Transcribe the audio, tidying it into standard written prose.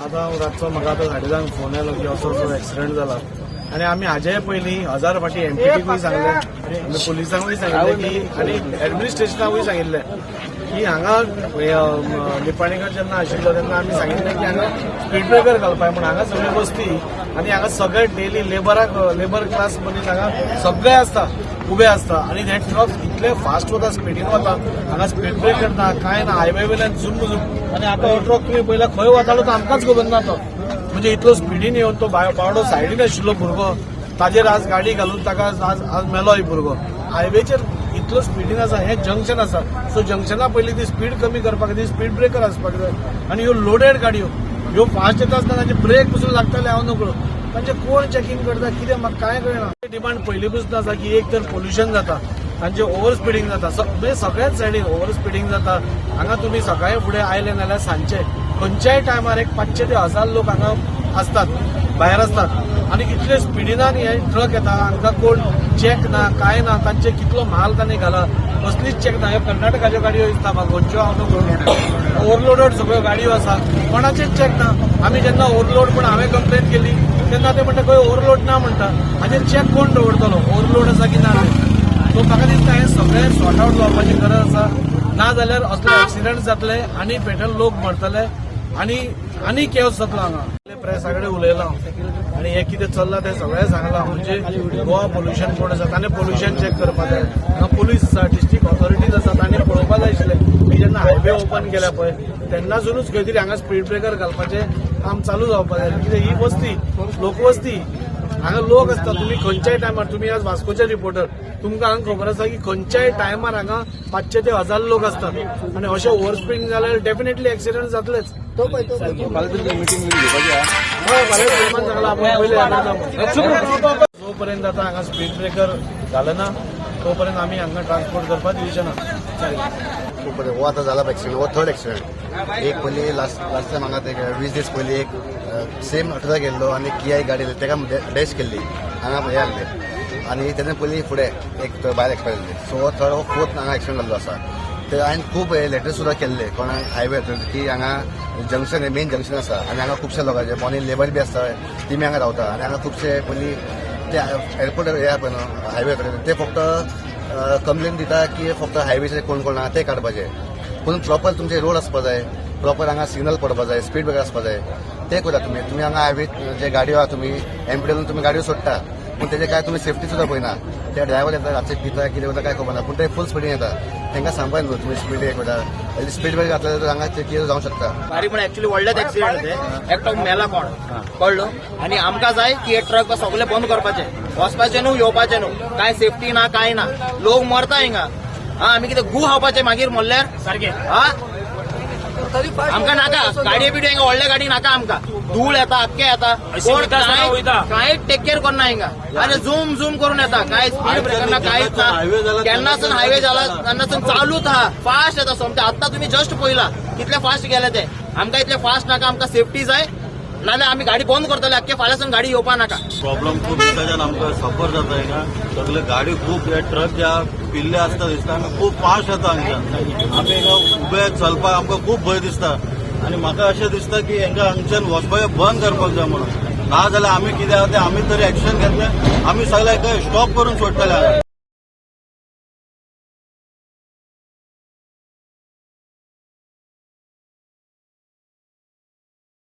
आतां रातचो म्हाका आतां 5:30 फोन आयलो की असो असो एक्सिडंट जाला आनी आमी हाजे पयलीं 1000 फावटी एमपीटीकूय सांगलें, आमी पुलिसांकूय सांगिल्लें की आनी एडमिनिस्ट्रेशनाकूय सांगिल्लें की हांगा निपाणीकर जेन्ना आशिल्लो तेन्ना आमी सांगिल्लें की हांगा स्पीड ब्रेकर घालपाक, म्हूण हांगा सगळी वस्ती आनी हांगा सगळे डेली लेबराक, लेबर क्लास मनीस हांगा सगळे आसता, उबे आसता आनी हे ट्रक इतले फास्ट वता, स्पिडीन वता. हांगा स्पीड ब्रेकर ना, कांय ना. हायवे वयल्यान झुम झुम. आनी आतां हो ट्रक तुमी पळयला, खंय वतालो तो आमकांच खबर ना. तो म्हणजे इतलो स्पिडीन येवन तो बावडो सायडीन आशिल्लो भुरगो, ताजेर आज गाडी घालून ताका आज आज मेलो. ही भुरगो हायवेचेर इतलो स्पिडीन आसा. हें जंक्शन आसा, सो जंक्शना पयलीं ती स्पीड कमी करपाक खातीर स्पीड ब्रेकर आसपाक जाय. आनी ह्यो लोडेड गाडयो ह्यो फास्ट येता आसतना तांचे ब्रेक पसून लागताले. हांव नकळो तांचे कोण चॅकिंग करता कितें, म्हाका कांय कळना. डिमांड पयलीं पसून आसा की एक तर पोल्युशन जाता, तांचे ओवर स्पिडींग जाता, म्हणजे सगळ्याच सायडीन ओवर स्पिडींग जाता. हांगा तुमी सकाळी फुडें आयले नाल्यार सांजचे खंयच्याय टायमार एक 500 ते 1000 लोक हांगा आसतात, भायर आसतात आनी इतले स्पिडीनान हे ट्रक येता. हांकां कोण चॅक ना, कांय ना. तांचे कितलो माल तांणी घाला, कसलीच चॅक ना. ह्यो कर्नाटकाच्यो गाडयो दिसता म्हाका, खंयच्यो हांव न्हू. ओवरलोडेड सगळ्यो गाडयो आसा, कोणाचेच चॅक ना. आमी जेन्ना ओवरलोड पण हांवें कंप्लेन केली तेन्ना ते म्हणटा खंय ओवरलोड ना म्हणटा. हाजेर चॅक कोण दवरतलो ओवरलोड आसा की ना तें? सो म्हाका दिसता हें सगळें सॉर्ट आवट जावपाची गरज आसा. ना जाल्यार असले एक्सिडंट जातले आनी पेट्रोल लोक मरतले आनी आनी केवस जातलो हांगा. प्रेसा कडेन उलयलां आनी हें कितें चल्लां तें सगळें सांगलां. म्हणजे गोवा पोल्युशन बोर्ड आसा, ताणें पोल्युशन चॅक करपाक जाय. हांगा पुलीस आसा, डिस्ट्रिक्ट ऑथॉरिटीज आसा, ताणें पळोवपाक जाय आशिल्लें की जेन्ना हायवे ओपन केल्या पळय तेन्नासुनूच खंय तरी हांगा स्पीड ब्रेकर घालपाचें काम चालू जावपाक जाय. कित्याक ही वस्ती, लोकवस्ती, हांगा लोक आसता. तुमी खंयच्याय टायमार, तुमी आज वास्कोचे रिपोर्टर, तुमकां हांगा खबर आसा की खंयच्याय टायमार हांगा 500 ते 1000 लोक आसतात आनी अशें ओवर स्पीड जाल्यार डेफिनेटली एक्सिडंट जातलेच. मिटींग घेवपाची आहा. हय, फाल्यां प्रेमान सांगलां आपूण पयलीं येना. जोपर्यंत आतां हांगा स्पीड ब्रेकर घालना तोपर्यंत आमी हांगा ट्रान्सपोर्ट करपाक दिवचे ना. खूप बरें. हो आतां जाला एक्सिडंट, हो थर्ड एक्सिडंट. एक पयलीं लास्ट लास्ट टायम हांगा ते 20 दीस पयलीं एक सेम ट्रक येयल्लो आनी किया एक गाडी येयल्ली, तेका डॅश केल्ली हांगा हे आहले आनी तेजे पयलीं फुडें एक बायल एक्सपायर जाल्ली. सो हो थर्ड, हो फोर्थ हांगा एक्सिडंट जाल्लो आसा. ते हांवें खूब लेटर सुद्दां केल्ले कोणाक हायवे की हांगा जंक्शन, मेन जंक्शन आसा आनी हांगा खुबशे लोकांचे मॉर्निंग लेबर बी आसता, ती बी हांगा रावता आनी हांगा खुबशे पयलीं ते एअरपोर्ट हे पळय न्हू हायवे कडेन, ते फक्त कंप्लेन दिता की फक्त हायवेचेर कोण कोण आहा ते काडपाचे. पूण प्रॉपर तुमचे रोड आसपा जाय, प्रॉपर हांगा सिग्नल पडपा जाय, स्पीड ब्रेकर आसपा जाय, ते करा तुमी. तुमी हांगा हायवे जे गाडयो आहा, तुमी एमपीडीएलून तुमी गाडयो सोडटा, पूण तेजे काय तुमी सेफ्टी सुद्दां पळयना. ते ड्रायव्हर येता, रातचे पिता, कितें करता काय खबर ना, पूण ते फूल स्पिडीन येता. तांकां सांगपा न्हू तुमी स्पीड हे करता. स्पीड ब्रेकर घातले जाल्यार हांगा कितें जावंक शकता. बारीक पण ऍक्च्युली व्हडलेच एक्सिडंट ते. एकटो मेला कोण कळ्ळो. आनी आमकां जाय की हे ट्रक सगळे बंद करपाचे, वचपाचे न्हू, येवपाचे न्हू. काय सेफ्टी ना, काय ना, लोक मरता हिंगा. हा, आमी कितें गू खावपाचे मागीर मरल्यार सारखे? हा, आमकां नाका गाडये बिडये हिंगा, व्हडले गाडी नाका आमकां. धूळ येता, आख्खे येता, कोण काय काय टेक केअर करना हिंगा. आनी झूम झूम करून येता, काय स्पीड ब्रेकर ना, कांयच ना. केन्नासून हायवे जाला तेन्नासून चालूच आहा. फास्ट येता सोमते. आत्तां तुमी जस्ट पळयला कितले फास्ट गेले ते. आमकां इतले फास्ट नाका, आमकां सेफ्टी जाय. नाजाल्यार आमी गाडी बंद करतले आख्खे. फाल्यांसून गाडी येवपा नाका. प्रॉब्लम खूब दिसता, आमकां सफर जाता हिंगा सगळे. गाडी खूब, हे ट्रक जे आहा, पिल्ले आसता दिसता आमी, खूब फास्ट येता हांगच्यान. आमी हिंगा उबे चलपाक आमकां खूब भंय दिसता आनी म्हाका अशें दिसता की हांकां हांगच्यान वचपाक बंद करपाक जाय म्हणून. ना जाल्यार आमी कितें आहा तें आमी तरी एक्शन घेतले, आमी सगळे स्टॉप करून सोडटले हांगा.